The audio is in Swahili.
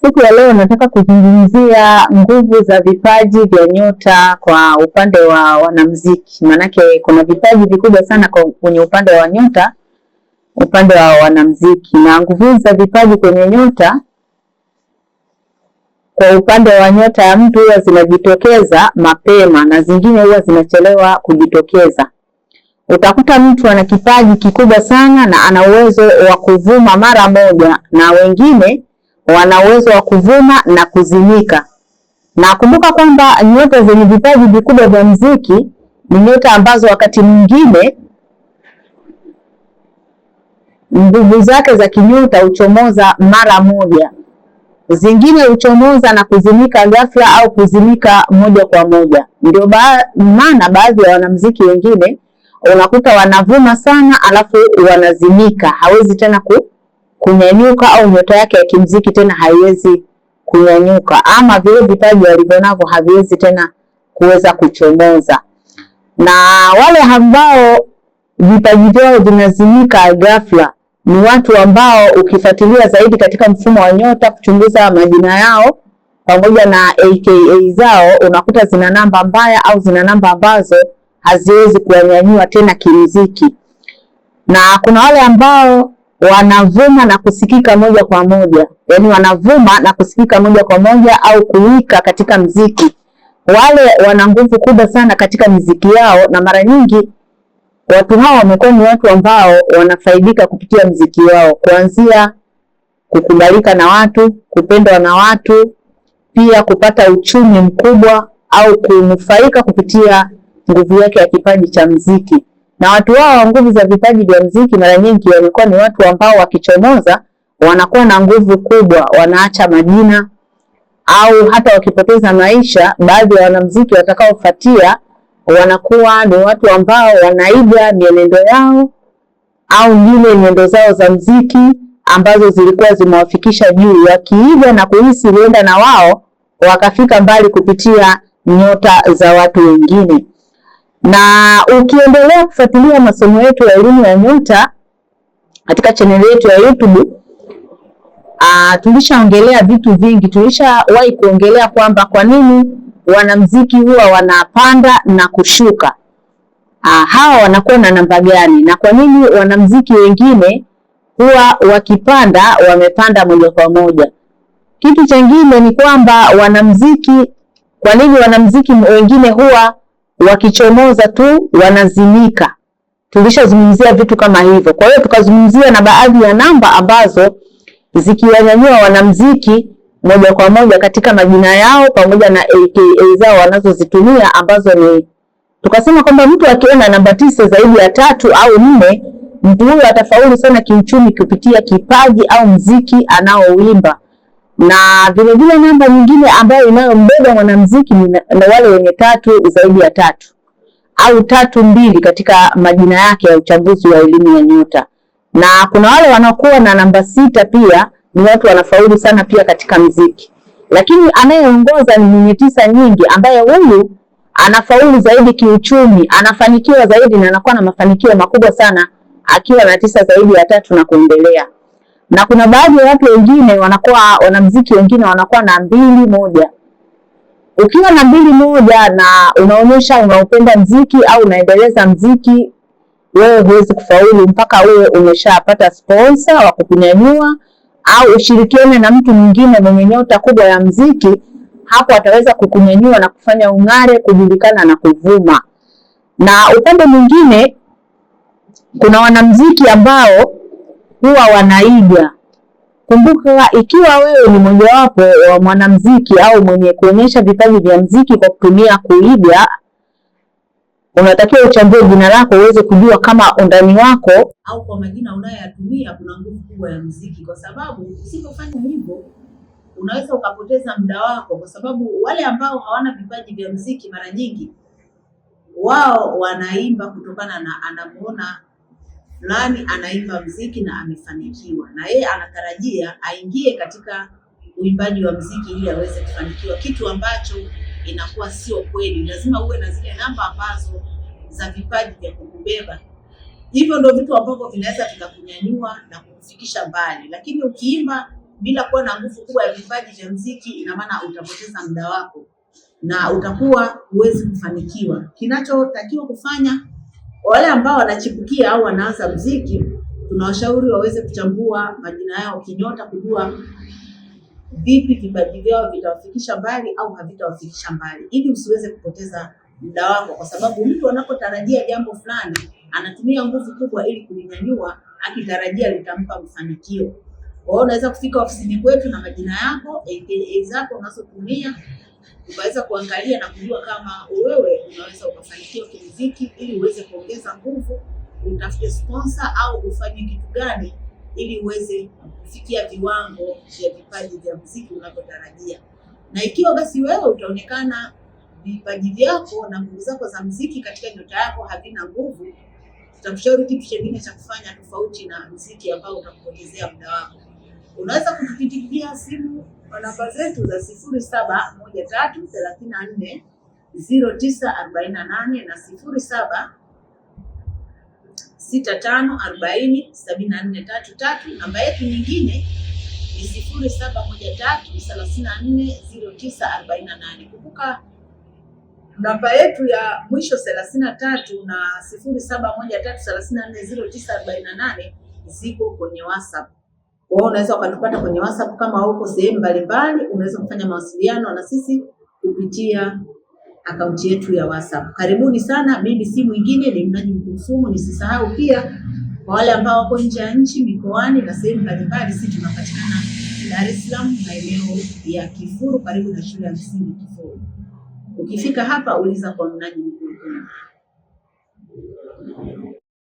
Siku ya leo nataka kuzungumzia nguvu za vipaji vya nyota kwa upande wa wanamuziki. Maanake kuna vipaji vikubwa sana kwenye upande wa nyota, upande wa wanamuziki, na nguvu za vipaji kwenye nyota kwa upande wa nyota ya mtu huwa zinajitokeza mapema na zingine huwa zinachelewa kujitokeza. Utakuta mtu ana kipaji kikubwa sana na ana uwezo wa kuvuma mara moja, na wengine wana uwezo wa kuvuma na kuzimika. Na kumbuka kwamba nyota zenye vipaji vikubwa vya mziki ni nyota ambazo wakati mwingine nguvu zake za kinyota huchomoza mara moja, zingine huchomoza na kuzimika ghafla au kuzimika moja kwa moja. Ndio maana baadhi ya wanamziki wengine unakuta wanavuma sana alafu wanazimika, hawezi tena kunyanyuka au nyota yake ya kimziki tena haiwezi kunyanyuka, ama vile vipaji walivyonavyo haviwezi tena kuweza kuchomoza. Na wale ambao vipaji vyao vinazimika ghafla ni watu ambao ukifuatilia zaidi katika mfumo wa nyota, kuchunguza majina yao pamoja na AKA zao, unakuta zina namba mbaya au zina namba ambazo haziwezi kuwanyanyua tena kimziki. Na kuna wale ambao wanavuma na kusikika moja kwa moja, yaani wanavuma na kusikika moja kwa moja au kuwika katika mziki. Wale wana nguvu kubwa sana katika miziki yao, na mara nyingi watu hawa wamekuwa ni watu ambao wanafaidika kupitia mziki wao, kuanzia kukubalika na watu, kupendwa na watu, pia kupata uchumi mkubwa au kunufaika kupitia nguvu yake ya kipaji cha mziki. Na watu hao wa nguvu za vipaji vya mziki mara nyingi wamekuwa ni watu ambao wakichomoza wanakuwa na nguvu kubwa, wanaacha majina au hata wakipoteza maisha, baadhi ya wanamziki watakaofuatia wanakuwa ni watu ambao wanaiga mienendo yao au zile nyendo zao za mziki ambazo zilikuwa zimewafikisha juu, wakiiga na kuhisi huenda na wao wakafika mbali kupitia nyota za watu wengine. Na ukiendelea kufuatilia masomo yetu ya elimu ya nyota katika chaneli yetu ya YouTube, tulishaongelea vitu vingi. Tulishawahi kuongelea kwamba kwa nini wanamziki huwa wanapanda na kushuka, hawa wanakuwa na namba gani, na kwa nini wanamziki wengine huwa wakipanda wamepanda moja kwa moja. Kitu chengine ni kwamba wanamziki, kwa nini wanamziki wengine huwa wakichomoza tu wanazimika? Tulishazungumzia vitu kama hivyo. Kwa hiyo tukazungumzia na baadhi ya namba ambazo zikiwanyanyua wanamziki moja kwa moja katika majina yao pamoja na AKA zao wanazozitumia ambazo ni, tukasema kwamba mtu akiona namba 9 zaidi ya 3 au 4, mtu huyo atafaulu sana kiuchumi kupitia kipaji au mziki anaouimba. Na vilevile namba nyingine ambayo inayombeba mwanamziki ni wale wenye 3 zaidi ya 3 au 3 2 katika majina yake ya uchambuzi wa elimu ya nyota. Na kuna wale wanaokuwa na namba 6 pia ni watu wanafaulu sana pia katika mziki, lakini anayeongoza ni mwenye 9 nyingi, ambaye huyu anafaulu zaidi kiuchumi, anafanikiwa zaidi na anakuwa na mafanikio makubwa sana akiwa na 9 zaidi ya 3 na kuendelea. Na kuna baadhi ya watu wengine wanakuwa wanamziki wengine wanakuwa na 2 1. Ukiwa na 2 1 na unaonyesha unaupenda mziki au unaendeleza mziki, wewe huwezi kufaulu mpaka uwe umeshapata sponsor wa kukunyanyua au ushirikiane na mtu mwingine mwenye nyota kubwa ya mziki. Hapo ataweza kukunyanyua na kufanya ung'are, kujulikana na kuvuma. Na upande mwingine kuna wanamziki ambao huwa wanaiga. Kumbuka, ikiwa wewe ni mojawapo wa mwanamziki au mwenye kuonyesha vipaji vya mziki kwa kutumia kuiga, unatakiwa uchambue jina lako uweze kujua kama undani wako au kwa majina unayoyatumia kuna nguvu kubwa ya mziki, kwa sababu usipofanya hivyo unaweza ukapoteza muda wako, kwa sababu wale ambao hawana vipaji vya mziki mara nyingi wao wanaimba kutokana na anamuona fulani anaimba mziki na amefanikiwa, na yeye anatarajia aingie katika uimbaji wa mziki ili aweze kufanikiwa, kitu ambacho inakuwa sio kweli. Lazima uwe na zile namba ambazo za vipaji vya kukubeba. Hivyo ndio vitu ambavyo vinaweza vikakunyanyua na kukufikisha mbali, lakini ukiimba Bila kuwa na nguvu kubwa ya vipaji vya mziki, ina maana utapoteza muda wako na utakuwa huwezi kufanikiwa. Kinachotakiwa kufanya, wale ambao wanachipukia au wanaanza mziki, tunawashauri waweze kuchambua majina yao kinyota, kujua vipi vipaji vyao vitawafikisha mbali au havitawafikisha mbali, ili usiweze kupoteza muda wako, kwa sababu mtu anapotarajia jambo fulani anatumia nguvu kubwa ili kulinyanyua, akitarajia litampa mafanikio. Kwa hiyo unaweza kufika ofisini kwetu na majina yako, AKA zako unazotumia, ukaweza kuangalia na kujua kama wewe unaweza ukafanikiwa kimuziki, ili uweze kuongeza nguvu, utafute sponsor au ufanye kitu gani ili uweze kufikia viwango vya vipaji vya muziki unavyotarajia. Na ikiwa basi wewe utaonekana vipaji vyako na nguvu zako za muziki katika nyota yako havina nguvu, tutakushauri kitu chengine cha kufanya tofauti na muziki ambao utakupotezea muda wako. Unaweza kutupigia simu kwa namba zetu za 0713 34 0948 na 0765 40 74 33. Namba yetu nyingine ni 0713 34 0948. Kumbuka namba yetu ya mwisho 33 na 0713 34 0948 ziko kwenye WhatsApp. Kwa hiyo unaweza ukatupata kwenye WhatsApp kama uko sehemu mbalimbali, unaweza kufanya mawasiliano na sisi kupitia akaunti yetu ya WhatsApp. Karibuni sana, mimi si mwingine ni Mnaji Mkurusumu. Nisisahau pia kwa wale ambao wako nje ya nchi, mikoani na sehemu mbalimbali, sisi tunapatikana Dar es Salaam, maeneo ya Kifuru, karibu na shule ya msingi Kifuru. Ukifika hapa uliza kwa Mnaji Mkurusumu.